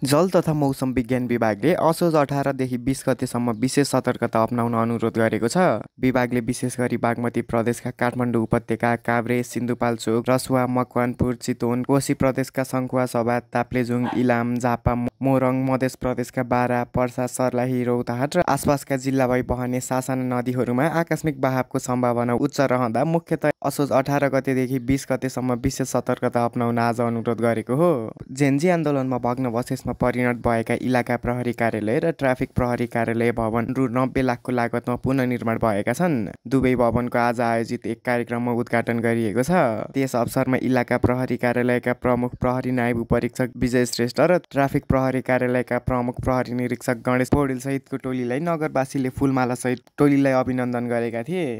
जल तथा मौसम विज्ञान विभागले असोज 18 देखि 20 गतेसम्म विशेष सतर्कता अपनाउन अनुरोध गरेको छ। विभागले विशेष गरी बागमती प्रदेशका काठमाडौँ उपत्यका, काभ्रे, सिन्धुपाल्चोक, रसुवा, मकवानपुर, चितवन, कोशी प्रदेशका सङ्खुवा, सभा, ताप्लेजुङ, इलाम, झापा, मोरङ, मध्य प्रदेशका बारा, पर्सा, सर्लाही, रौतहट र आसपासका जिल्लाभई बहने सासाना नदीहरूमा आकस्मिक बहावको सम्भावना उच्च रहँदा मुख्यतया असोज 18 गतेदेखि 20 गतेसम्म विशेष सतर्कता अपनाउन आज अनुरोध गरेको हो। जेन्जी आन्दोलनमा भग्नावशेषमा परिणत भएका इलाका प्रहरी कार्यालय र ट्राफिक प्रहरी कार्यालय भवन रु 90 लाखको लागतमा पुनर्निर्माण भएका छन्। दुवै भवनको आज आयोजित एक कार्यक्रममा उद्घाटन गरिएको छ। त्यस अवसरमा इलाका प्रहरी कार्यालयका प्रमुख प्रहरी नायब उपरीक्षक विजय श्रेष्ठ र ट्राफिक प्रहरी कार्यालयका प्रमुख प्रहरी निरीक्षक गणेश पौडेल सहितको टोलीलाई नगरवासीले फुलमाला सहित टोलीलाई अभिनन्दन गरेका थिए।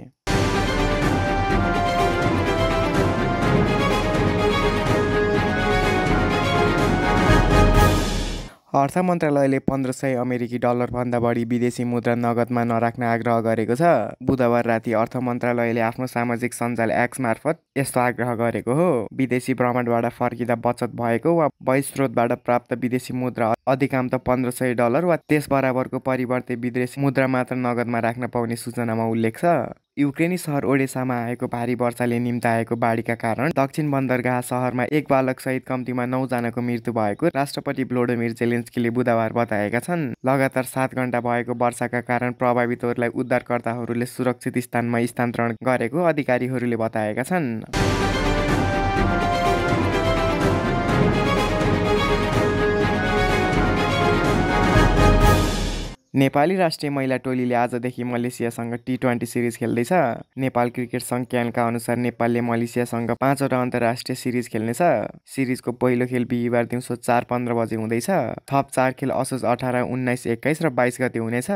अर्थ मन्त्रालयले 1500 अमेरिकी डलरभन्दा बढी विदेशी मुद्रा नगदमा नराख्न आग्रह गरेको छ। बुधबार राति अर्थ मन्त्रालयले आफ्नो सामाजिक सञ्जाल एक्स मार्फत यस्तो आग्रह गरेको हो। विदेशी भ्रमणबाट फर्किँदा बचत भएको वा बहिस्रोतबाट प्राप्त विदेशी मुद्रा अधिकांशतः 1500 डलर वा त्यस बराबरको परिवर्ते विदेशी मुद्रा मात्र नगदमा राख्न पाउने सूचनामा उल्लेख छ। युक्रेनी सहर ओडेसामा आएको भारी वर्षाले निम्ताएको बाढीका कारण दक्षिण बन्दरगाह सहरमा एक बालक सहित कम्तीमा 9 जनाको मृत्यु भएको राष्ट्रपति भ्लोडिमिर जेलेन्स्कीले बुधबार बताएका छन्। लगातार 7 घण्टा भएको वर्षाका कारण प्रभावितहरूलाई उद्धारकर्ताहरूले सुरक्षित स्थानमा स्थानान्तरण गरेको अधिकारीहरूले बताएका छन्। नेपाली राष्ट्रिय महिला टोलीले आजदेखि मलेसियासँग T20 सिरिज खेल्दैछ। नेपाल क्रिकेट सङ्घ क्यानका अनुसार नेपालले मलेसियासँग 5वटा अन्तर्राष्ट्रिय सिरिज खेल्नेछ। सिरिजको पहिलो खेल बिहिबार दिउँसो 4:15 बजे हुँदैछ। थप 4 खेल असोज 18, 19, 21 र 22 गते हुनेछ।